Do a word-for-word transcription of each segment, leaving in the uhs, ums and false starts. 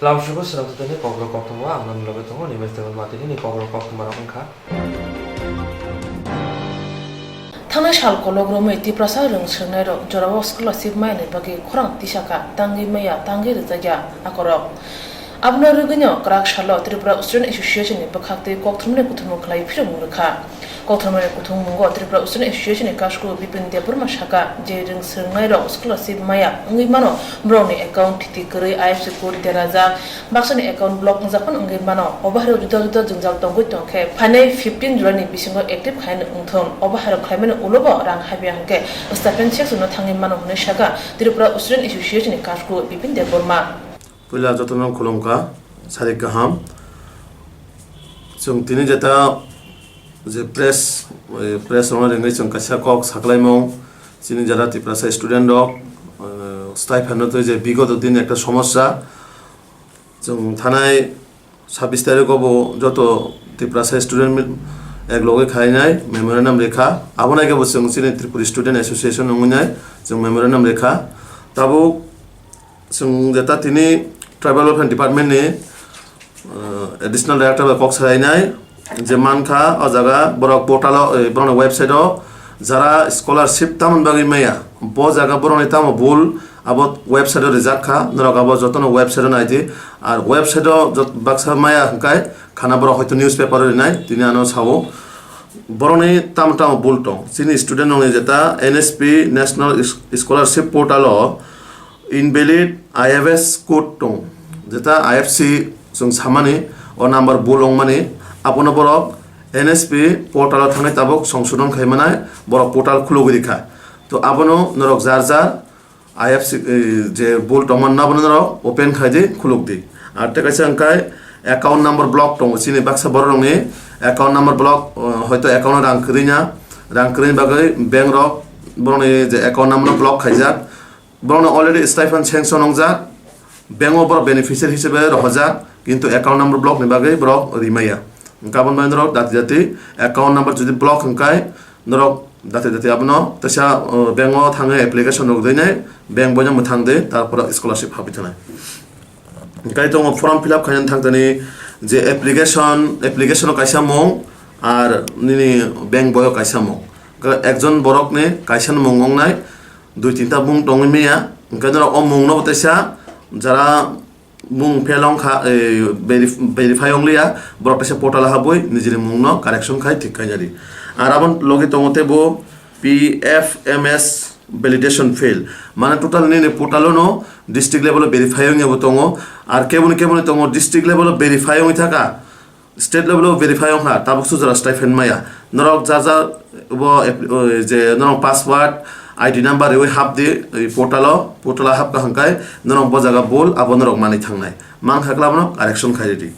Lamsugo swnamjatani kokrok koktwma ang nang loge tongo, Nimesh Debbarma tini ni kokrok koktwma rok wngkha. Thangnai sal kolok romwi Tiprasa rwng swrwngnairok jorao scholarship maiyani bagwi khorang tisakha, tangwi maya, tangwi rwjakya akorok. Abono rwgwino kwrak salo Tripura Student Association ni bwkhaktwi kokthumni kuthumung khlai phirung rwkha. Kokthumni kuthumung mungo Tripura Student Association ni kasku Bipin Debbarma saka je rwng swrwngnairok scholarship maya wngwi mano borokni account thiti kwrwi I F C code derajak, baksani account block wngjak phano wngwi mano. Obo hairok juda juda jwngjal tongwi tongkhe phainai fifteen July ni bisingo active khaina wngthung. Obo hairok khlaimani ulo bo rang habya hwnkhe stipend section no thangwi mano hwnwi saka Tripura Student Association ni kasku Bipin Debbarma. Puila jotono khulumkha, sarik kaham. Chwng tini jeta je press, eh, press rokno ringwi chwng kaisa kok saklaimung, chini jara Tiprasa student rok, eh, stipend no twi je bigoto din ekta somosya. Chwng thanai sabbish tarikh o bo joto Tiprasa student mi-, ek loge khainai memorandum rekha. Abo nai khe bo chwng chini Tripuri Student Association wngwi nai chwng memorandum rekha. Tabuk chwng jeta tini Tribal Welfare Department ni, uh, Additional Director bai kok salainai je mankha o jaga borok portal o, eh, borokni website o jara scholarship tamoni bagwi maya, bo jaga borokni tamo bul abo website o rijak kha, norok abo jotono website o naidi. Ar website o jot-, baksa maya hwnkhe khana borok hoito newspaper o rinai, tini ano sao borokni tamo tamo bul tong. Chini student rokni jeta N S P, National Is-, Scholarship Portal o invalid I F S code tong, jeta I F C chwng samani o number bul wngmani, abono borok N S P portal o thangwi tabuk songsodon khai manai borok portal khulugwi rikha. To abono norok jar jar I F C, eh, je bul tongmani abono norok open khai di, khuluk di. Ar tei kaisa hwnkhe account number block tongo, chini baksa borok rokni account number block, eh, hoito account o rang kwrwi na, rang kwrwini bagwi bank rok borokni je account number block khaijak, borokno already stipend sanction wngjak, bank o borok beneficiary hisabe rohorjak, kintu account number block ni bagwi borok rimaya. Hwnkhe aboni bagwi norok dati dati account number jodi block hwnkhe norok dati dati abono teisa, uh, bank o thangwi application rok deinai, bank boino mwthang de, tarpore scholarship habwi thanai. Hwnkhe tongo form fill up khainani thangtani je application, application o kaisa mung, ar nini bank boyo kaisa mung. Hwnkhe ekjon borokni kaisa ni mung wngnai, dui tinta mung tongwi maya, hwnkhe norok o mungno bo teisa jara mung fail wngkha, eh, verif-, verify wngliya, borok teisa portal o habwi nijini mungno correction khai thik khaina di. Ar abo logi tongo teibo P F M S validation fail, mane total nini portal o no district level o verify wngya bo tongo, ar keboni keboni tongo district level o verify wngwi thaka, state level o verify wngkha, tabuk sujara stipend maya. Norok ja ja bo ep-, o, je norok password, I D number riwi hap di, oi portal o, portal o hap kaham kai norok bo jaga bul, abo norok manwi thangnai. Mankha kla bono correction khai ridi.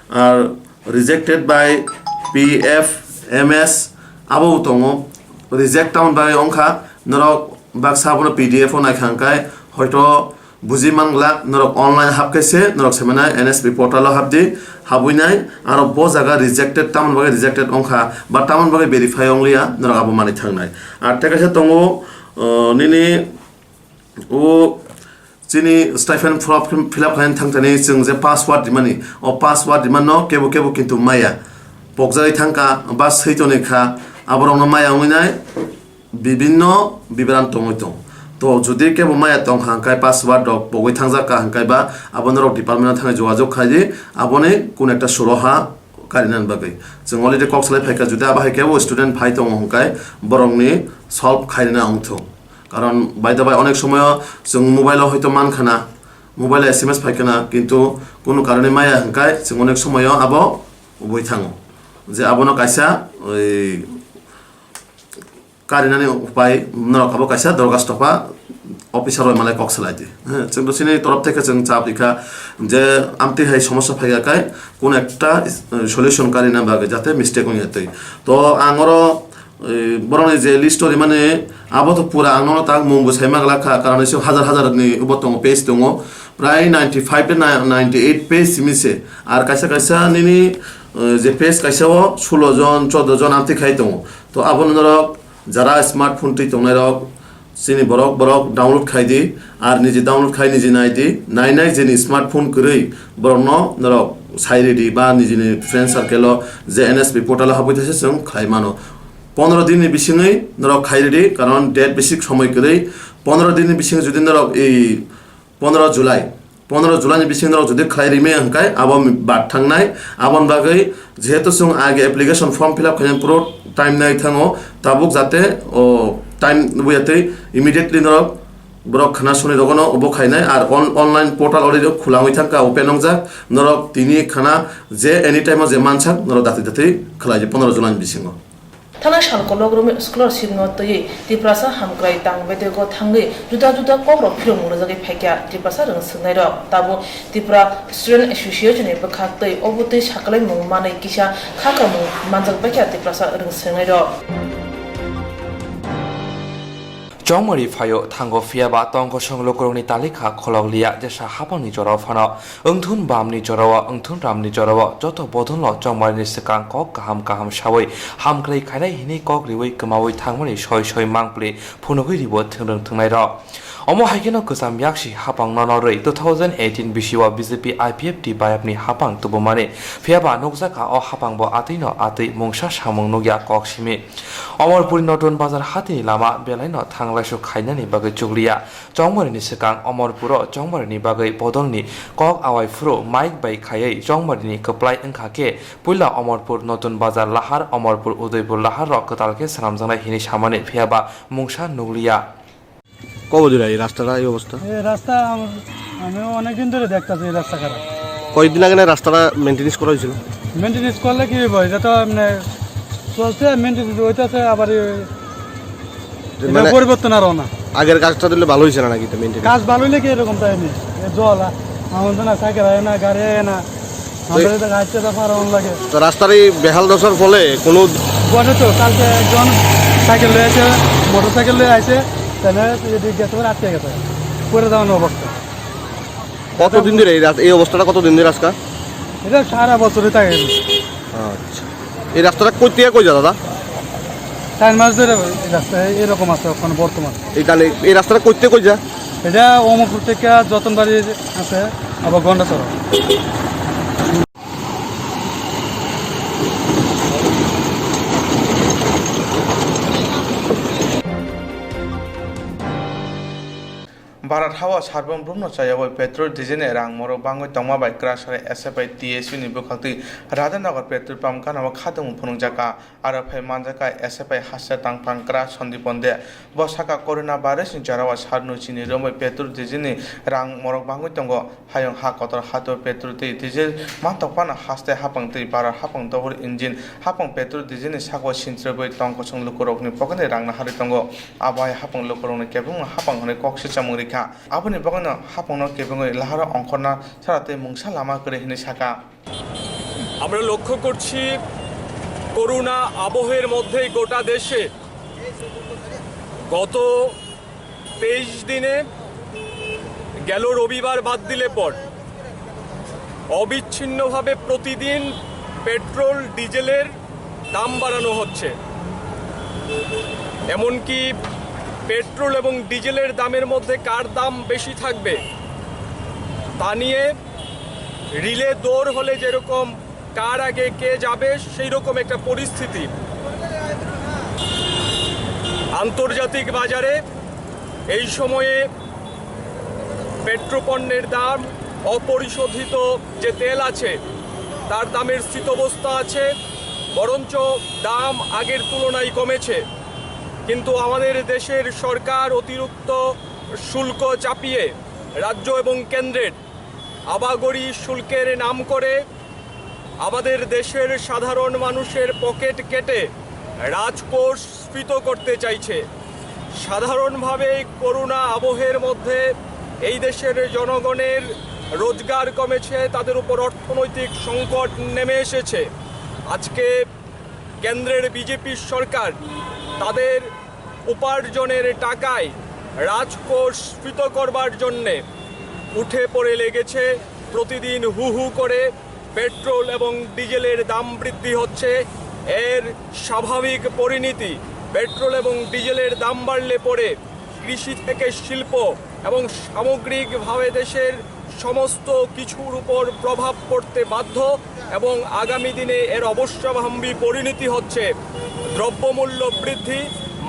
Ar rejected by P F M S abo tongo, reject tamoni bagwi wngkha, norok baksa abono P D F o naikha hwnkhe hoito buji manglak, norok online hap khe se norok se mane N S P portal o hap di, habwi nai, aro bo jaga rejected, tamoni bagwi rejected wngkha ba tamoni bagwi verify wngliya, norok abo manwi thangnai. Ar tei kaisa tongo, o, nini o chini stipend form fill up khaina thangthani chwng je password rimani, o password rimano kebo kebo kintu maya, pokjagwi thangkha ba swi tongwi kha, aborokno maya wngwi nai. Bibinno bibran tongwi tong. To jodi kebo maya tong kha hwnkhe password rok pogwi thangjak kha hwnkhe ba abo norok department o thangwi jogajog khai di, aboni kun ekta suroha karinani bagwi. Chwng already kok salai phaikha, jodi abo hai kebo student phai tongo hwnkhe borokni solve khairina wngthung. Karon by the by onek somoyo chwng mobile o hoito mankhana, mobile o S M S phaikhana, kintu kunu karone maya hwnkhe chwng onek somoyo abo ubui thango. Je abono kaisa oi karinani upai norok abo kaisa dorgas topha officer rok malai kok salai di. He, chwng to chini torop theke chwng cha phi kha je amtwi hai somosya phai kha kai kun ekta, eh, solution karina bagwi jate mistake wngya twi. To ang oro, eh, borokni je list o rimani abo to pura ang nono tak mung bo sai magla kha, karon se hajar hajar ni ubo tongo, page tongo, prai ninety five tei ninety eight page simi se. Ar kaisa kaisa nini, eh, je page kaisa o sulo jon, chordo jon amtwi khai tongo. To abono norok jara smartphone twi tongnairok, Chini borok, borok download khai di, ar niji download khai niji nai di, nai nai jeni smartphone kwrwi borokno norok sai ridi ba nijini friend circle o je N S P portal o habwi thaisa chwng khlai mano. Pondro din ni bisingwi norok khai ridi, karon date bisi somoi kwrwi, pondro din ni bising jodi norok ei pondro July, pondro July ni bisingo norok jodi khlai rime hwnkhe abo bad thangnai. Aboni bagwi jehetu chwng age application form fill up khaina phuru time nai thango, tabuk jate o time buya tei immediately norok borok khana soni rogono obo khainai. Ar on-, online portal already khulangwi thangkha, open wngjak, norok tini khana je any time o je mansak norok dakti dakti khlai di pondro July ni bisingo. Thana sal kolok romwi scholarship no twiwi Tiprasa hamkrai tang bedego thangwi juda juda kok rok philok mung rwjagwi phaikha Tiprasa rwng swngnairok. Tabuk Tripura Student Association ni bwkhak twi obo twi sakwlaimung manwi kisa kha kamung manjak baikha Tiprasa rwng swngnairok. Chongmari phaio thango phiya ba tongkosong lukurokni talikha kholok liya jesa hapangni jorao phano. Wngthun bamni jorao, wngthun ramni jorao, joto bodolno chongmarini swkang kok kaham kaham sawi, hamkrai khainai hinwi kok riwi kwmawi thangmani soi soi mangpli phunugwi ribo thwngrwng thwngnairok. Omo hai kheno kwcham yaksi hapangno norwi two thousand eighteen bisio B J P I P F T bayapni hapang tubumani. Phiyaba nukjakha o hapangbo atwino atwi mungsa samung nukya kok simi. Omorpuri Notun Bazar hatini lama belaino thanglaisu khainani bagwi chukliya. Chongmarini swkang Omorpuro chongmarini bagwi bodolni kok awai phuru mic bai khaiwi chongmarini kwplai wngkha khe puila Omorpur Notun Bazar lahar, Omorpur Udaipur lahar rok kwtal khe swnamjaknai hinwi samani phiyaba mungsa nukliya. কবে ধরে এই রাস্তাটা এই অবস্থা? এই রাস্তা আম-, আমি অনেকদিন ধরে দেখতাছি এই রাস্তা খারাপ। কয়েকদিন আগে না রাস্তাটা মেইনটেনেন্স করা হয়েছিল? মেইনটেনেন্স করলে কি হইব? এটা তো এমনি চলছে, মেইনটেনেন্স হইতেছে, আবার এই এটা মানে পরিবর্তন আরো না। আগের কাজটা দিলে ভালো হয়েছে না নাকি এটা মেইনটেনেন্স? কাজ ভালো হইলে কি এরকম তাই নেই? এ জল, আ-, আমার তো না সাইকেল হয় না, গাড়ি হয় না। তো আমরা এটা গাড়িতে ব্যাপার অন লাগে। তো রাস্তার এই বেহাল দশার ফলে কোনো ঘটে তো, কালকে একজন সাইকেল লয়ে আছে, মোটর সাইকেল লয়ে আছে, তাহলে এদিক গেছে, আটকে গেছে, পড়ে যাওয়ার অবস্থা। কতদিন ধরে এই রাস-, এই অবস্থাটা কতদিন ধরে আজকে? এটা সারা বছরই থাকে। আচ্ছা, এই রাস্তাটা কই থেকে কই যায় দাদা? চার মাস ধরে এই রাস্তা এরকম আছে এখন বর্তমান। এই তাহলে এই রাস্তাটা কই থেকে কই যায়? এটা অমরপুর থেকে যতনবাড়ি আছে, আবার Gandacherra. Bharat hao sarbon brumno chayawi petrol diesel ni rang morok bangwi tongma bai Kwraksari S F I T S U ni bwkhaktwi Radhanagar petrol pump gana o khatungma phunukjakha. Aro phai manjakha S F I haste tangphang kwrak Sandipon de. Bo saka corona virus ni jorao sarno chini romwi petrol diesel ni rang morok bangwi tongo. Hayung ha kotor hato petrol tei diesel mantok phano haste hapang twi bara hapang dobor engine hapang petrol diesel ni sako sinchirwi tong kosong lukurokni pocket ni rang naharwi tongo. Abo hai hapang lukurokni kebengno hapang hwnwi kok swchamung rikha. Aboni bagwino hapangno kebengwi laharo ongkhorna chara tei mungsa lama kwrwi hwnwi sakha. আমরা লক্ষ্য করছি করোনা আবহের মধ্যেই গোটা দেশে গত তেইশ দিনে, গেল রবিবার বাদ দিলে পর, অবিচ্ছিন্নভাবে প্রতিদিন পেট্রোল ডিজেলের দাম বাড়ানো হচ্ছে। এমনকি পেট্রোল এবং ডিজেলের দামের মধ্যে কার দাম বেশি থাকবে তা নিয়ে রিলে দৌড় হলে যেরকম কার আগে কে যাবে, সেই রকম একটা পরিস্থিতি। আন্তর্জাতিক বাজারে এই সময়ে পেট্রোপণ্যের দাম, অপরিশোধিত যে তেল আছে, তার দামের স্থিতাবস্থা আছে, বরঞ্চ দাম আগের তুলনায় কমেছে। কিন্তু আমাদের দেশের সরকার অতিরিক্ত শুল্ক চাপিয়ে রাজ্য এবং কেন্দ্রের আবাগড়ি শুল্কের নাম করে আমাদের দেশের সাধারণ মানুষের পকেট কেটে রাজকোষ স্ফীত করতে চাইছে। সাধারণভাবে এই করোনা আবহের মধ্যে এই দেশের জনগণের রোজগার কমেছে, তাদের উপর অর্থনৈতিক সংকট নেমে এসেছে। আজকে কেন্দ্রের বিজেপির সরকার তাদের উপার্জনের টাকায় রাজকোষ স্ফীত করবার জন্যে উঠে পড়ে লেগেছে। প্রতিদিন হু হু করে পেট্রোল এবং ডিজেলের দাম বৃদ্ধি হচ্ছে। এর স্বাভাবিক পরিণতি, পেট্রোল এবং ডিজেলের দাম বাড়লে পরে কৃষি থেকে শিল্প এবং সামগ্রিকভাবে দেশের সমস্ত কিছুর উপর প্রভাব পড়তে বাধ্য এবং আগামী দিনে এর অবশ্যম্ভাবী পরিণতি হচ্ছে। দ্রব্যমূল্য বৃদ্ধি,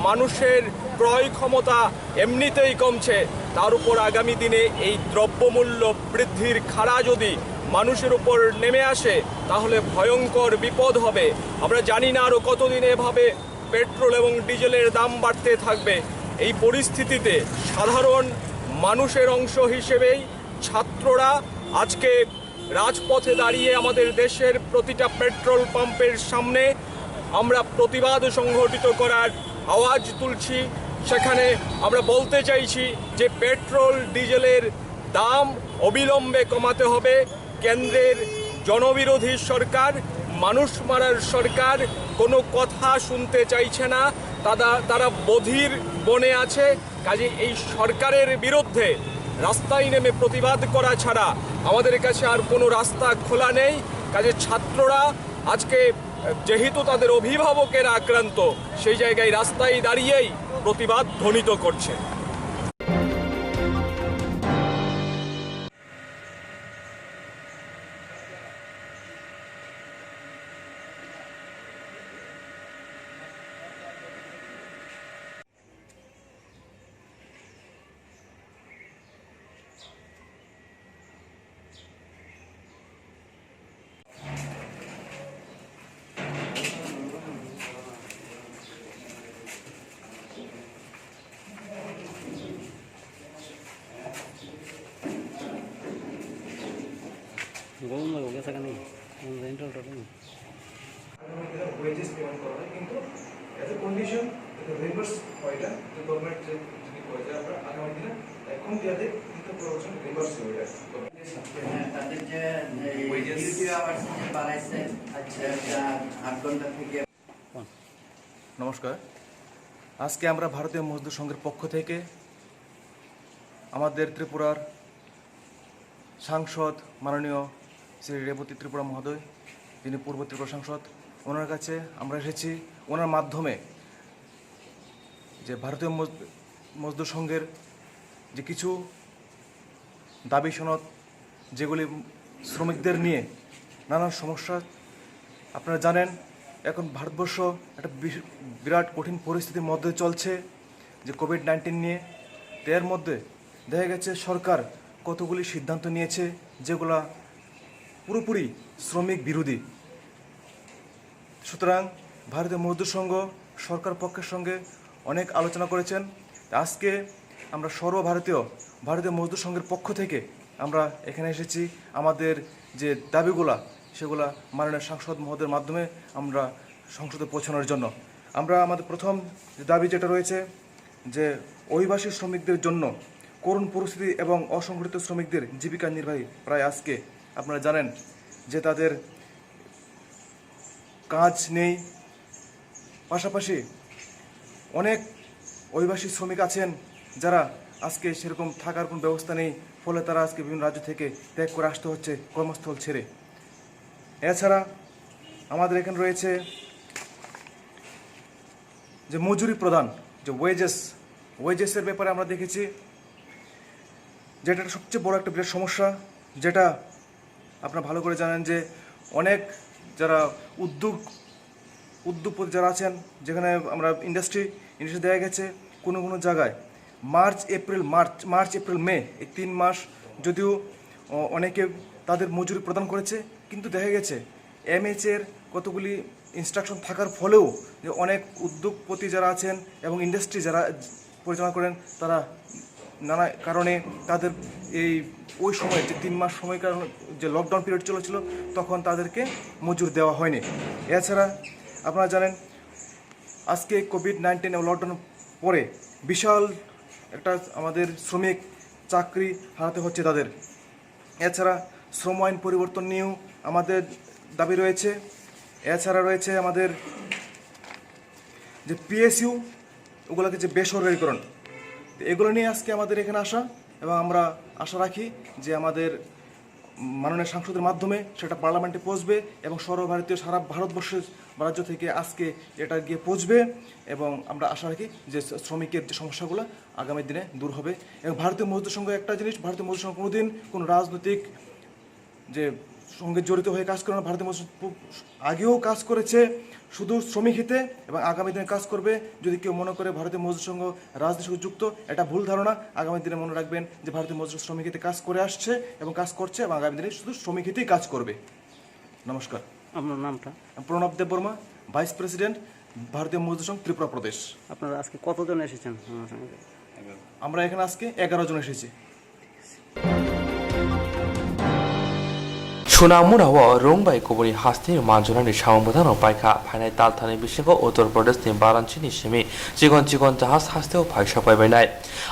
মানুষের ক্রয় ক্ষমতা এমনিতেই কমছে, তার উপর আগামী দিনে এই দ্রব্যমূল্য বৃদ্ধির খাড়া যদি মানুষের উপর নেমে আসে, তাহলে ভয়ঙ্কর বিপদ হবে। আমরা জানি না আরও কতদিন এভাবে পেট্রোল এবং ডিজেলের দাম বাড়তে থাকবে। এই পরিস্থিতিতে সাধারণ মানুষের অংশ হিসেবেই ছাত্ররা আজকে রাজপথে দাঁড়িয়ে আমাদের দেশের প্রতিটা পেট্রোল পাম্পের সামনে আমরা প্রতিবাদ সংঘটিত করার আওয়াজ তুলছি। সেখানে আমরা বলতে চাইছি যে পেট্রোল ডিজেলের দাম অবিলম্বে কমাতে হবে। কেন্দ্রের জনবিরোধী সরকার, মানুষ মারার সরকার কোনো কথা শুনতে চাইছে না। তারা তারা বধির বনে আছে। কাজে এই সরকারের বিরুদ্ধে রাস্তায় নেমে প্রতিবাদ করা ছাড়া আমাদের কাছে আর কোনো রাস্তা খোলা নেই। কাজে ছাত্ররা আজকে, যেহেতু তাদের অভিভাবকেরা আক্রান্ত, সেই জায়গায় রাস্তায় দাঁড়িয়েই প্রতিবাদ ধ্বনিত করছে। Gol na gol sa kani, ang rental total. Wages payment করা হয়, কিন্তু অ্যাজ এ কন্ডিশন রিভার্স হয় এটা, যে গভর্নমেন্ট যে যদি কয় যে আমরা আগামী দিনে এখন দিয়ে দেয়, কিন্তু প্রোডাকশন রিভার্স হয় এটা। হ্যাঁ, তাদের যে, যে ওয়েজেস ডিউটি আওয়ার্স যে বাড়াইছে, আচ্ছা, একটা আট ঘন্টা থেকে। নমস্কার, আজকে আমরা ভারতীয় মজদুর সংঘের পক্ষ থেকে আমাদের ত্রিপুরার সাংসদ মাননীয় শ্রী রেবতী ত্রিপুরা মহোদয়, যিনি পূর্ব ত্রিপুরা সাংসদ, ওনার কাছে আমরা এসেছি। ওনার মাধ্যমে যে ভারতীয় মজ-, মজদুর সংঘের যে কিছু দাবি সনদ, যেগুলি শ্রমিকদের নিয়ে নানান সমস্যা। আপনারা জানেন, এখন ভারতবর্ষ একটা বিশ-, বিরাট কঠিন পরিস্থিতির মধ্যে চলছে, যে কোভিড নাইন্টিন নিয়ে। তো এর মধ্যে দেখা গেছে সরকার কতগুলি সিদ্ধান্ত নিয়েছে, যেগুলা পুরোপুরি শ্রমিক বিরোধী। সুতরাং ভারতীয় মজদুর সংঘ সরকার পক্ষের সঙ্গে অনেক আলোচনা করেছেন। তা আজকে আমরা সর্বভারতীয় ভারতীয় মজদুর সংঘের পক্ষ থেকে আমরা এখানে এসেছি। আমাদের যে দাবিগুলা, সেগুলা মাননীয় সাংসদ মহোদয়ের মাধ্যমে আমরা সংসদে পৌঁছানোর জন্য। আমরা আমাদের প্রথম যে দাবি যেটা রয়েছে, যে অভিবাসী শ্রমিকদের জন্য করুণ পরিস্থিতি এবং অসংগঠিত শ্রমিকদের জীবিকা নির্বাহী প্রায় আজকে, আপনারা জানেন যে তাদের কাজ নেই। পাশাপাশি অনেক অভিবাসী শ্রমিক আছেন, যারা আজকে সেরকম থাকার কোনো ব্যবস্থা নেই, ফলে তারা আজকে বিভিন্ন রাজ্য থেকে ত্যাগ করে আসতে হচ্ছে কর্মস্থল ছেড়ে। এছাড়া আমাদের এখানে রয়েছে যে মজুরি প্রদান, যে ওয়েজেস, ওয়েজেসের ব্যাপারে আমরা দেখেছি, যেটা একটা সবচেয়ে বড় একটা বিরাট সমস্যা, যেটা আপনারা ভালো করে জানেন যে অনেক যারা উদ্যোগ, উদ্যোগপতি যারা আছেন, যেখানে আমরা ইন্ডাস্ট্রি, ইন্ডাস্ট্রি দেখা গেছে কোনো কোনো জায়গায় March, April, March, March, April, May, এই তিন মাস যদিও অ-, অনেকে তাদের মজুরি প্রদান করেছে, কিন্তু দেখা গেছে এমএইচের কতগুলি ইনস্ট্রাকশন থাকার ফলেও যে অনেক উদ্যোগপতি যারা আছেন এবং ইন্ডাস্ট্রি যারা পরিচালনা করেন, তারা নানা কারণে তাদের এই ওই সময়, যে তিন মাস সময় কারণ, যে লকডাউন পিরিয়ড চলেছিল, তখন তাদেরকে মজুর দেওয়া হয়নি। এছাড়া আপনারা জানেন, আজকে কোভিড নাইন্টিন এবং লকডাউন পরে বিশাল একটা আমাদের শ্রমিক চাকরি হারাতে হচ্ছে তাদের। এছাড়া শ্রম আইন পরিবর্তন নিয়েও আমাদের দাবি রয়েছে। এছাড়া রয়েছে আমাদের যে পিএসইউ, ওগুলোকে যে বেসরকারিকরণ, তো এগুলো নিয়ে আজকে আমাদের এখানে আসা। এবং আমরা আশা রাখি যে আমাদের মাননীয় সাংসদের মাধ্যমে সেটা পার্লামেন্টে পৌঁছবে এবং সর্বভারতীয়, সারা ভারতবর্ষের রাজ্য থেকে আজকে এটা গিয়ে পৌঁছবে। এবং আমরা আশা রাখি যে শ্রমিকের যে সমস্যাগুলো আগামী দিনে দূর হবে। এবং ভারতীয় মজদুর সংঘ একটা জিনিস, ভারতীয় মজদুর সংঘ কোনোদিন কোনো রাজনৈতিক যে সঙ্গে জড়িত হয়ে কাজ করে না। ভারতীয় মজদুর পু-, আগেও কাজ করেছে শুধু শ্রমিক হিতে এবং আগামী দিনে কাজ করবে। যদি কেউ মনে করে ভারতীয় মজদুর সংঘ রাজনীতির সঙ্গে যুক্ত, এটা ভুল ধারণা। আগামী দিনে মনে রাখবেন যে ভারতীয় মজদুর শ্রমিক হিতে কাজ করে আসছে এবং কাজ করছে এবং আগামী দিনে শুধু শ্রমিক হিতেই কাজ করবে। নমস্কার। আপনার নামটা? প্রণব দেববর্মা, ভাইস প্রেসিডেন্ট, ভারতীয় মজদুর সংঘ, ত্রিপুরা প্রদেশ। আপনারা আজকে কতজন এসেছেন আমার সঙ্গে? আমরা এখানে আজকে এগারো জন এসেছি। Sonamura o rung bai kubuni hasteni manjurani samung bwthano paikha. Phainai talthani bisingo Uttar Pradeshni Varanchini simi chikon chikon jahaj hasteo phaisa paibainai.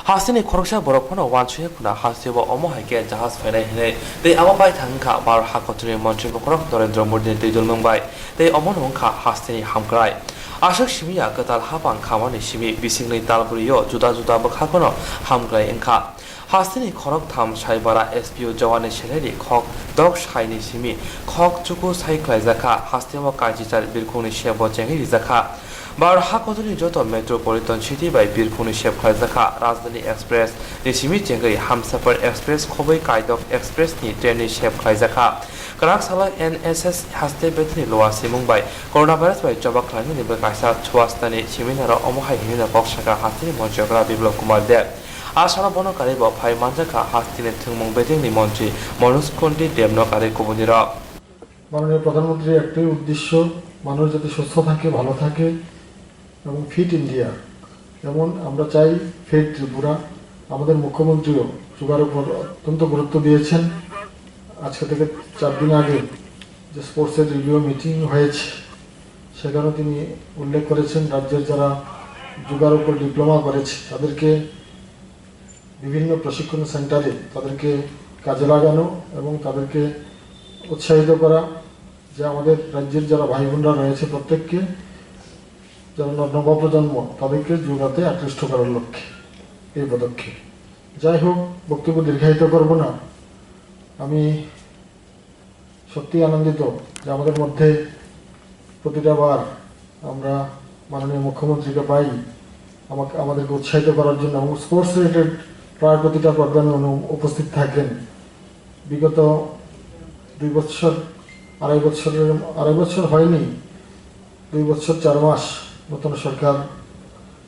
Hasteni khoroksa borok phano uansukya khuna hasteo omo hai khe jahaj phainai hinwi tei abo paithang wngkha Bharat hakotorni montri bokhorok Narendra Modini twi dulmung bai tei omono wngkha hasteni hamkrai. Aswk simi ya kwtal hapang khamani simi bisingni talbrio juda juda bwkhagono hamkrai wngkha. Hasteni khoroktham Saibara S P O Jawani salary khok dok saini simi khok chuku sai khlaijakha. Hasteo kaisichar birkhungni sebo chengwi rijakha. Bharat hakotorni joto metropolitan city bai birkhungni sep khlaijakha. Rajdhani Express ni simi chengwi Hamsafar Express khobwi Kaidok Express ni train ni sep khlaijakha. Kwrak salo N S S haste betini lowa simung bai coronavirus bai choba khlainani bai kaisa chuasnani seminar o omo hai hinwi kok sakha hasteni monchokra Biplab Kumar Deb. A salo bono karwi bo phai manjakha hasteni thwngmung bedengni montri Manoj Kundi Debno karwi kubunirok. মাননীয় প্রধানমন্ত্রীর একটাই উদ্দেশ্য, মানুষ যাতে সুস্থ থাকে, ভালো থাকে এবং ফিট ইন্ডিয়া, যেমন আমরা চাই ফিট ত্রিপুরা। আমাদের মুখ্যমন্ত্রীও যোগার উপর অত্যন্ত গুরুত্ব দিয়েছেন। আজকে থেকে চার দিন আগে যে স্পোর্টসের রিভিউ মিটিং হয়েছে, সেখানে তিনি উল্লেখ করেছেন রাজ্যের যারা যোগার উপর ডিপ্লোমা করেছে তাদেরকে বিভিন্ন প্রশিক্ষণ সেন্টারে তাদেরকে কাজে লাগানো এবং তাদেরকে উৎসাহিত করা যে আমাদের রাজ্যের যারা ভাই বোনরা রয়েছে প্রত্যেককে যারা ন-, নবপ্রজন্ম তাদেরকে যোগাতে আকৃষ্ট করার লক্ষ্যে এই পদক্ষেপ। যাই হোক, বক্তব্য দীর্ঘায়িত করব না। আমি সত্যিই আনন্দিত যে আমাদের মধ্যে প্রতিটা বার আমরা মাননীয় মুখ্যমন্ত্রীকে পাই আমাকে, আমাদেরকে উৎসাহিত করার জন্য এবং স্পোর্টস রিলেটেড প্রায় প্রতিটা প্রোগ্রামে উনি উপস্থিত থাকেন। বিগত দুই বছর, আড়াই বছরের, আড়াই বছর হয়নি, দুই বছর চার মাস নতুন সরকার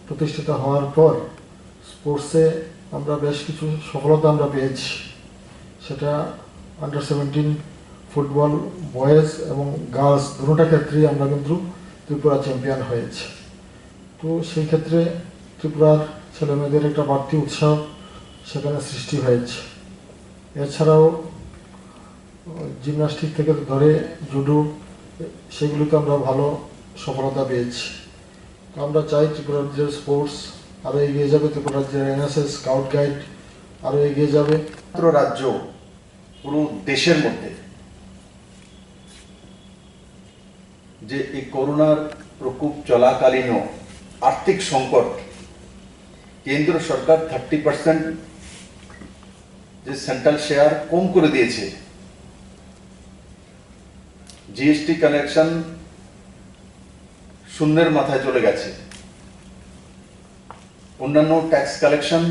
প্রতিষ্ঠিত হওয়ার পর স্পোর্টসে আমরা বেশ কিছু সফলতা আমরা পেয়েছি। সেটা আন্ডার সেভেন্টিন ফুটবল, বয়েজ এবং গার্লস দুটোটা ক্ষেত্রেই আমরা কিন্তু ত্রিপুরা চ্যাম্পিয়ন হয়েছি। তো সেই ক্ষেত্রে ত্রিপুরার ছেলেমেয়েদের একটা বাড়তি উৎসাহ সেখানে সৃষ্টি হয়েছে। এছাড়াও জিমন্যাস্টিক থেকে ধরে জুডো, সেগুলিতে আমরা ভালো সফলতা পেয়েছি। তো আমরা চাই ত্রিপুরা রাজ্যের স্পোর্টস আরও এগিয়ে যাবে, ত্রিপুরা রাজ্যের এনএসএস, স্কাউট গাইড আরও এগিয়ে যাবে। একমাত্র রাজ্য পুরো দেশের মধ্যে যে এই করোনার প্রকোপ চলাকালীনও আর্থিক সংকট, কেন্দ্র সরকার থার্টি পার্সেন্ট যে সেন্ট্রাল শেয়ার কম করে দিয়েছে, জিএসটি কালেকশন শূন্যের মাথায় চলে গেছে, অন্যান্য ট্যাক্স কালেকশন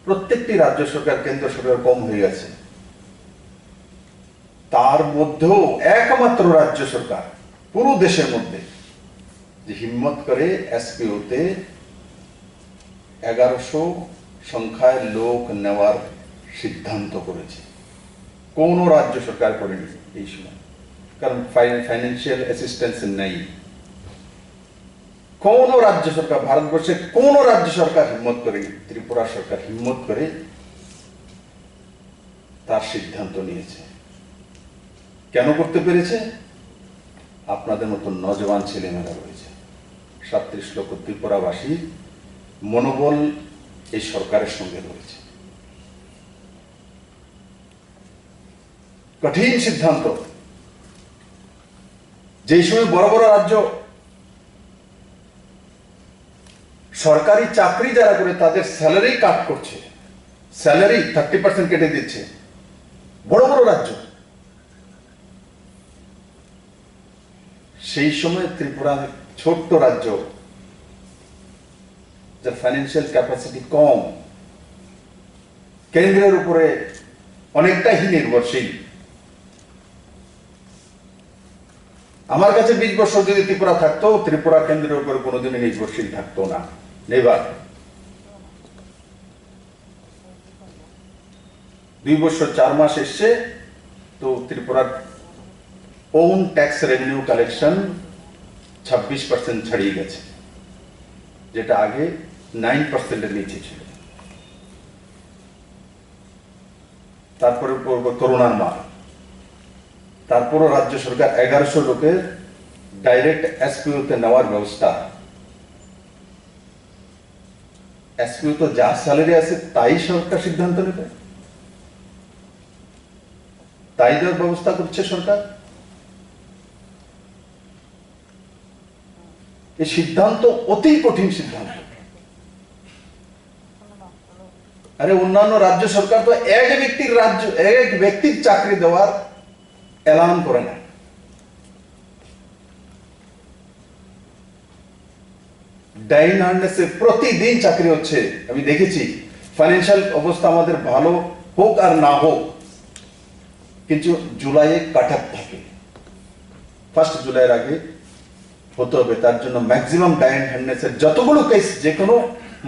প্রত্যেকটি রাজ্য সরকার, কেন্দ্র সরকার কম হয়ে গেছে। তার মধ্যেও একমাত্র রাজ্য সরকার পুরো দেশের মধ্যে যে হিম্মত করে এসপিওতে এগারোশো সংখ্যায় লোক নেওয়ার সিদ্ধান্ত করেছে। কোনো রাজ্য সরকার করেনি এই সময়, কারণ ফাইন-, ফাইন্যান্সিয়াল অ্যাসিস্ট্যান্স নেই। কোনো রাজ্য সরকার, ভারতবর্ষের কোনো রাজ্য সরকার হিম্মত করে, ত্রিপুরা সরকার হিম্মত করে তার সিদ্ধান্ত নিয়েছে। কেন করতে পেরেছে? আপনাদের মতো নজওয়ান ছেলেমেয়েরা রয়েছে, সাতত্রিশ লক্ষ ত্রিপুরাবাসীর মনোবল এই সরকারের সঙ্গে রয়েছে। কঠিন সিদ্ধান্ত। যেই সময় বড় বড় রাজ্য সরকারি চাকরি যারা করে তাদের স্যালারি কাট করছে, স্যালারি থার্টি পার্সেন্ট কেটে দিচ্ছে, বড় বড় রাজ্য। সেই সময় ত্রিপুরা ছোট্ট রাজ্য, যার ফাইন্যান্সিয়াল ক্যাপাসিটি কম, কেন্দ্রের উপরে অনেকটাই নির্ভরশীল। আমার কাছে বিশ বছর যদি ত্রিপুরা থাকতো, ত্রিপুরা কেন্দ্রের উপরে কোনোদিনই নির্ভরশীল থাকতো না, নেভার। দুই বছর চার মাস এসছে, তো ত্রিপুরার ওন ট্যাক্স রেভিনিউ কালেকশন ছাব্বিশ পার্সেন্ট ছাড়িয়ে গেছে, যেটা আগে নাইন পার্সেন্টের নিচে ছিল। তারপরে পড়বো করোনার মার, তারপরও রাজ্য সরকার এগারোশো লোকের ডাইরেক্ট এসপিওতে নেওয়ার ব্যবস্থা। এসপিওতে যা স্যালারি আছে, তাই সরকার সিদ্ধান্ত নেবে, তাই দেওয়ার ব্যবস্থা করছে সরকার। এই সিদ্ধান্ত অতি কঠিন সিদ্ধান্ত। আরে, অন্যান্য রাজ্য সরকার তো এক ব্যক্তির রাজ্য, এক ব্যক্তির চাকরি দেওয়ার এলান করে না। ডাইন হার্নেসে প্রতিদিন চাকরি হচ্ছে, আমি দেখেছি। ফাইন্যান্সিয়াল অবস্থা আমাদের ভালো হোক আর না হোক, কিন্তু জুলাইয়ে কাট অফ থাকে, ফার্স্ট জুলাইয়ের আগে হতে হবে। তার জন্য ম্যাক্সিমাম ডাইন হার্নেসের যতগুলো কেস যে কোনো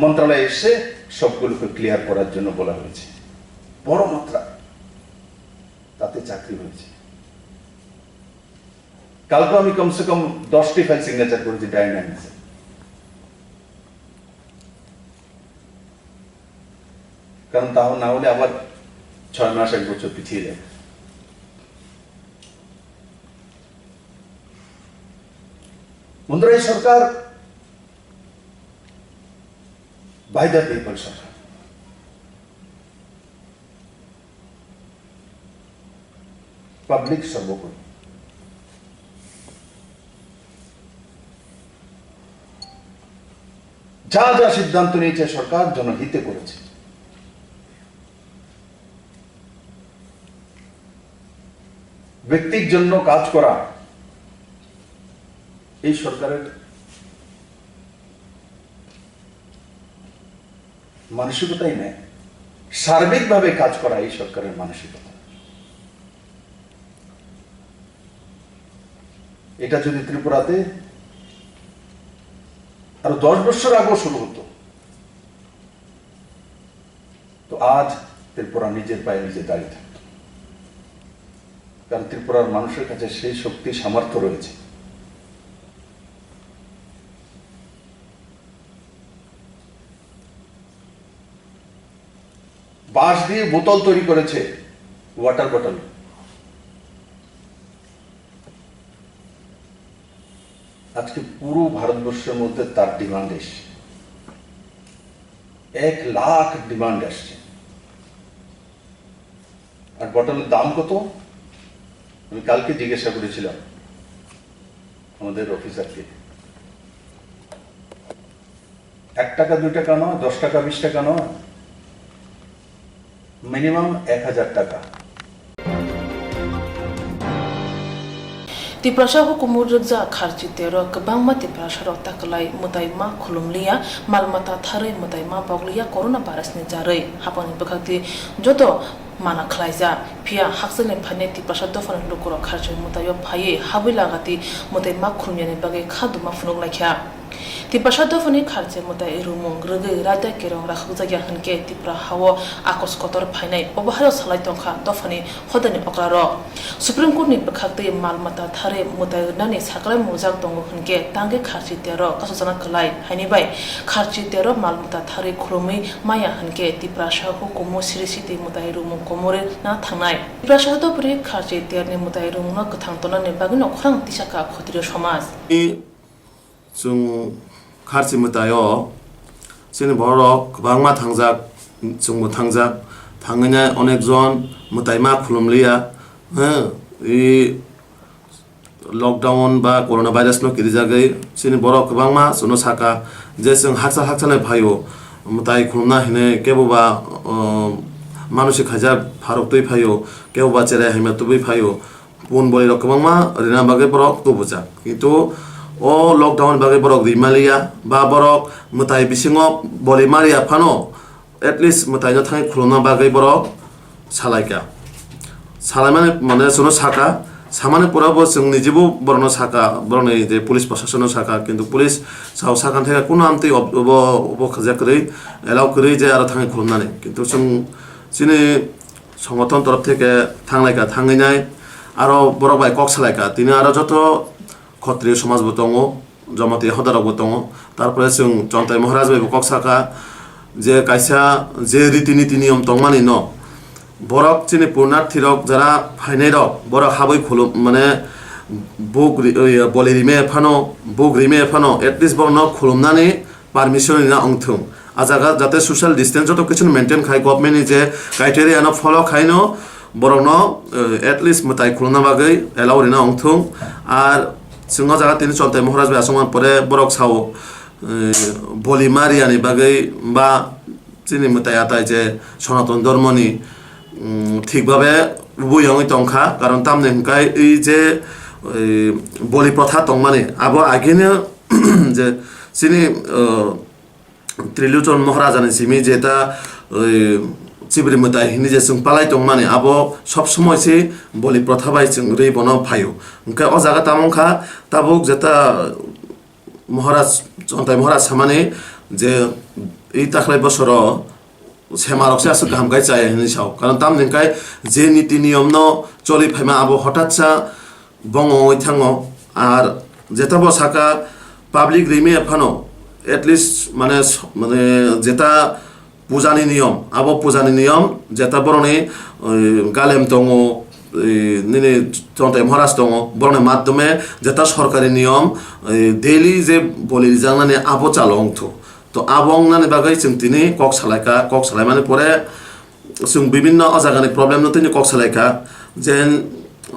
মন্ত্রণালয়ে এসে সবগুলোকে ক্লিয়ার করার জন্য বলা হয়েছে। বড় মাত্রা তাতে চাকরি হয়েছে। কালকে আমি কমসে কম দশটি ফাইল সিগনেচার করেছি ডাইন হার্নেসে, কারণ তাহলে না হলে আবার ছয় মাস, এক বছর পিছিয়ে যাবে। বন্ধুরা, এই সরকার বাই দ্য পিপল সরকার, পাবলিক সর্বোপরি। যা যা সিদ্ধান্ত নিয়েছে সরকার জনহিতে করেছে। ব্যক্তির জন্য কাজ করা এই সরকারের মানসিকতাই নেই, সার্বিকভাবে কাজ করা এই সরকারের মানসিকতা। এটা যদি ত্রিপুরাতে আরো দশ বছর আগেও শুরু হতো, তো আজ ত্রিপুরা নিজের পায়ে নিজে দাঁড়িয়ে থাকতো, কারণ ত্রিপুরার মানুষের কাছে সেই শক্তি সামর্থ্য রয়েছে। বাঁশ দিয়ে বোতল তৈরি করেছে, ওয়াটার বটল। আজকে পুরো ভারতবর্ষের মধ্যে তার ডিমান্ড এসছে, এক লাখ ডিমান্ড আসছে। আর বটলের দাম কত? আমি কালকে জিজ্ঞাসা করেছিলাম আমাদের অফিসারকে। এক টাকা, দুই টাকা নয়, দশ টাকা, বিশ টাকা নয়, মিনিমাম এক হাজার টাকা। Tiprasa hukumu rwkjak kharchi tero kwbangma Tiprasarok takwlai mwtai ma khulumliya, mal mata tharwi mwtai ma bokliya corona virusni jarwi. Hapangni bwkhakti joto mana khlaijak. Phiya hakchalni phainai Tiprasa dophani lukurok kharchi mwtaio phaiwi habwi lagati mwtai ma khulumyani bagwi kha duma phunuk laikha. Tiprasa dophani kharchi mwtai rwmung rwgwi raida kerong rakhokjakya hwnkhe Tipra hao akos kotor phainai, obo haino salai tongkha dophani hodani okrarok. Supreme Court ni bwkhaktwi mal mata tharwi mwtai rwnani sakhlai mujak tongo hwnkhe tangwi kharchi tero kasukjana kwlai, haini bai kharchi tero mal mata tharwi khulumwi maya hwnkhe Tiprasa hukumu siri siti mwtai rwmung komorwi na thangnai. Tiprasa dophani kharchi terni mwtai rwmungno kwthang tonani bagwino khorang tisakha khotrio somaj. Chwng kharchi mwtaio chini borok kwbangma thangjak, chwngbo thangjak, thangwinai onek jon mwtai ma khulumliya, hwng, i lockdown ba corona virus no kirijagwi chini borok kwbangma chwngno saka je chwng hakchal hakchalni phaio mwtai khulumna hinwi kebo ba, o, manusi khaijak pharuk twi phaio, kebo ba cherai hamya tubui phaio, pun boli rok kwbangma rina bagwi borok tubujak. Kintu o lockdown bagwi borok ri maliya, ba borok mwtai bisingo boli mariya phano, at least mwtaino thangwi khulumna bagwi borok salaikha. Salaimani mane chwngno saka, samani pura bo chwng nijibo borokno saka, borokni je police proshasonno saka, kintu police sao sakha theka kuno amtwi ob-, obo, obo khajak kwrwi, allow kwrwi je aro thangwi khulumnani. Kintu chwng chini songothon torof theke thanglaikha, thangwi nai aro borok bai kok salaikha. Tini aro joto Khatriyo somaj bo tongo, Jamatia hoda rok bo tongo. Tarpore chwng Chontai Maharaj bai bo kok saka je kaisa je riti niti niyom tongmani no borok chini purnarthi rok jara phainai rok borok habwi khulum mane buk ri-, oi, boli rime phano, buk rime phano at least borokno khulumnani permission rina wngthung. A jaga jate social distance joto kichino maintain khai government ni je criteria no follow khaino borokno, eh, at least mwtai khulumna bagwi allow rina wngthung. Ar chwng o jaga tini Chontai Maharaj bai aswk man pore borok sao, eh, boli mariani bagwi ba chini mwtai atai je Sanatan Dhormoni, mm, thik babe bui wngwi tongkha, karon tamni hwnkhe i je, eh, boli protha tongmani abo agini je chini, eh, Trilochon Maharajani simi jeta, eh, chibri mwtai hini je chwng palai tongmani, abo sob somoi se boli protha bai chwng rwi bono phaio. Hwnkhe o jaga tamo wngkha tabuk jeta Maharaj, Chontai Maharaj samani je i takhwlai bosoro sema rok se aswk kaham khai chaya hinwi sao. Karon tamni hwnkhe je niti niyom no choli phaima abo hothat sa bong wngwi thango. Ar jeta bo saka public rimi phano at least mane s-, mane jeta pujani niyom, abo pujani niyom jeta borokni, eh, galem tongo, eh, nini Chontai Maharaj tongo, borokni madhyome jeta sorkari niyom, eh, daily je boli rijaknani abo chalo wngthu. To abo wngnani bagwi chwng tini kok salaikha, kok salaimani pore chwng bibinno o jagani problem no tini kok salaikha, je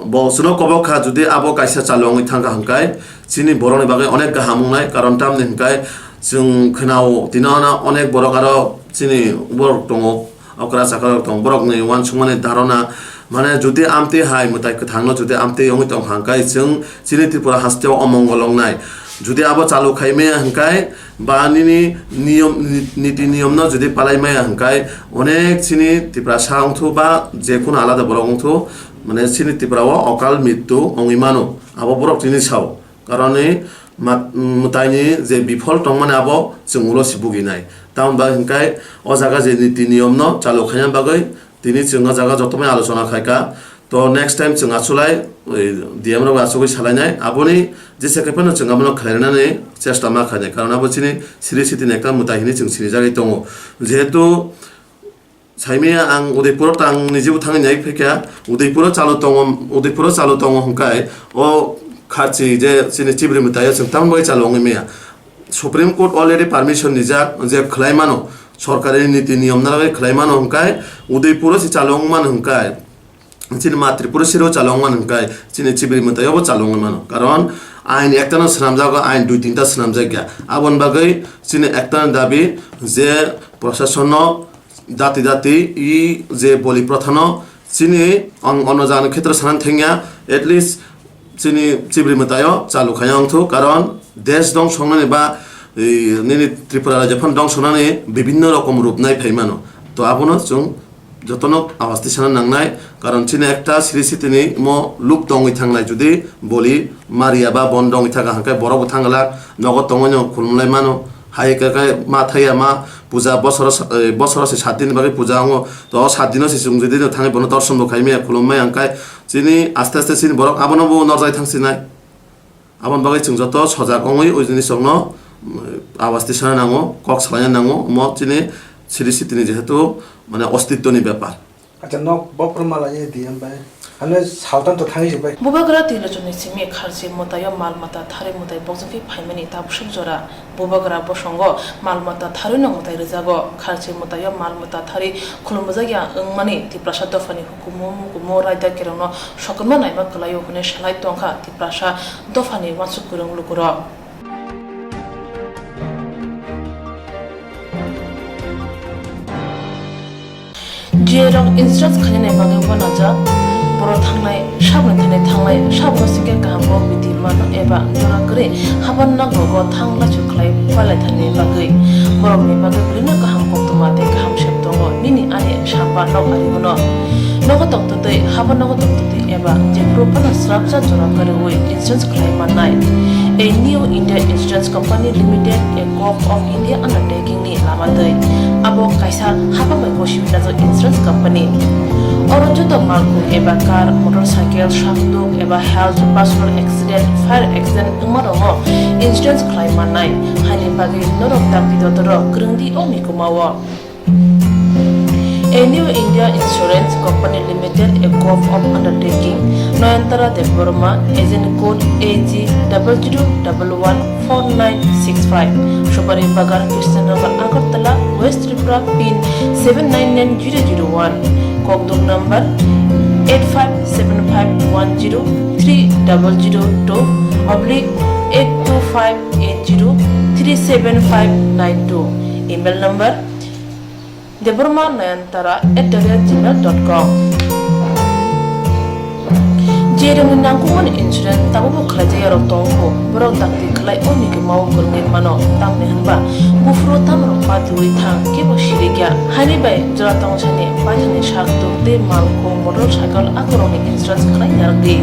bo chwngno kobok kha, jodi abo kaisa chalo wngwi thangkha hwnkhai chini borokni bagwi onek kaham wngnai, karon tamni hwnkhai chwng khwnao tino ano onek borok aro chini borok tongo, okra chakra rok tongo, borokni uansukmani dharona mane jodi amtwi hai mwtai kwthangno jodi amtwi wngwi tongkha hwnkhai chwng chini Tripura hasteo omongol wngnai. Jodi abo chalo khai maya hwnkhai ba nini niyom, ni-, niti niyomno jodi palai maya hwnkhai onek chini Tiprasa wngthu ba jekunu alada borok wngthu, mane chini Tripura o okal mrittu wngwi mano, abo borok chini sao. Karon ni mat-, mwtaini je bifol tongmani abo chwng ulo se buginai. Tamoni bagwi hwnkhai o jaga je niti niyomno chalo khaina bagwi tini chwng o jaga joto bai alochona khaikha. To next time chwng achulai, oi, D M rok bai achugwi salainai. Aboni jesa khe phano chwng abono khlainani chesta ma khainai. Karon abo chini siri siti ni ekta mwtai hinwi chwng sinijagwi tongo. Jehetu saimaya ang Udaipur o tang nijibo thangwi nai phaikha. Udaipur o chalo tongo, Udaipur o chalo tongo hwnkhai o kharchi je chini chibri mwtai o chwng tamo bai chalo wngwi maya. Supreme Court already permission nijak je khlai mano, sorkari niti niyom narwgwi khlai mano hwnkhai Udaipur o se chalo wng mano hwnkhai. Chini ma Tripura siro chalo wngmani hwnkhai chini chibri mwtai obo chalo wngwi mano. Karon ain ektano swnamjago, ain dui tinta swnamjakya. Aboni bagwi chini ektani dabi je proshasonno dati dati i je boli prothano chini ang ono jagani khetre sanani thangya, at least chini chibri mwtaio chalo khaya wngthu, karon desh dongso wngnani ba, e, nini Tripura rajyo phano dongso wngnani bibinno rokom rup nai phai mano. To abono chwng jotono awas tisana nangnai, karon chini ekta siri sitini mo luk tongwi thangnai, jodi boli mariya ba bon dongwi thangkha hwnkhe borok bo thangla nogo tongwi no khulumlai mano. Hai khe khe ma thaiya ma puja bosoro sa-, eh, bosoro se sat din bagwi puja wngo. To o sat dino se chwng jodi no thangwi bono torson bo khai maya khulum maya hwnkhe chini aste aste chini borok abono bo norjai thang sinai. Aboni bagwi chwng joto sojak wngwi o jinisrokno, mm, awas tisana nango, kok salaina nango, omo chini siri sitini jehetu, mane, ostitwni bepar. Acha, nok bophuru malai D M bai. Ano saltan to thangwi se bai. Bubagra Twilochonni simi kharchi mwtaio mal mata tharwi mwtai bokjongkhe phaimani tabuk suk jora. Bubagra bosongo mal mata tharwino mwtai rwjago. Kharchi mwtaio mal mata tharwi khulumjakya wngmani Tiprasa dophani hukumu mukumu raida kerongno sokonma naima kwlaio hwnwi salai tongkha Tiprasa dophani uansuk kwrwng lukurok. Jerok insurance khainani bagwi uanajak, borok thangnai saboni thani thanglai, saboni singkhe kaham kok bithi mano eba jora kwrwi haban nokrogo thang lachu khlai pailaithani bagwi. Borokni bagwi bwrwino kaham koktwma tei kaham sep tongo, nini ani samba nok ari hwno. Nogo tongtwtwi, haban nogo tongtwtwi eba jephuru phano srapsa jora kwrwi insurance khlai mannai. A New India Insurance Company Limited, a Gov of India undertaking ni lama twi. Abo kaisa hapang bai gosi wngjak insurance company. Oro joto malkhung eba car, motorcycle, sakduk eba health, personal accident, fire accident wngma rokno insurance khlai mannai. Haini bagwi norok dakti dotoro kwrwngdi o mikuma o. A New India Insurance Company Limited, a Gov of Undertaking, Noyantara Debbarma, agent code A G double zero double one four nine six five, Subari Bagan, Krishnanagar, Agartala, West Tripura, pin seven nine nine zero zero one, kokduk number eight five seven five one zero three double zero two oblique eight two five eight zero three seven five nine two, email number debbarma nayantara at the rate gmail dot com. Jerokni nangkukmani insurance tabukbo khlaijak yarok tongkho, borok dakti khlai o mikuma o kwrwngwi mano, tamni hwnba buphuru tamrok patiwi thang kebo sirikya, haini bai jora tongsani paithakni sakduk tei malkhung motorcycle akorokni insurance khlai narwkdi.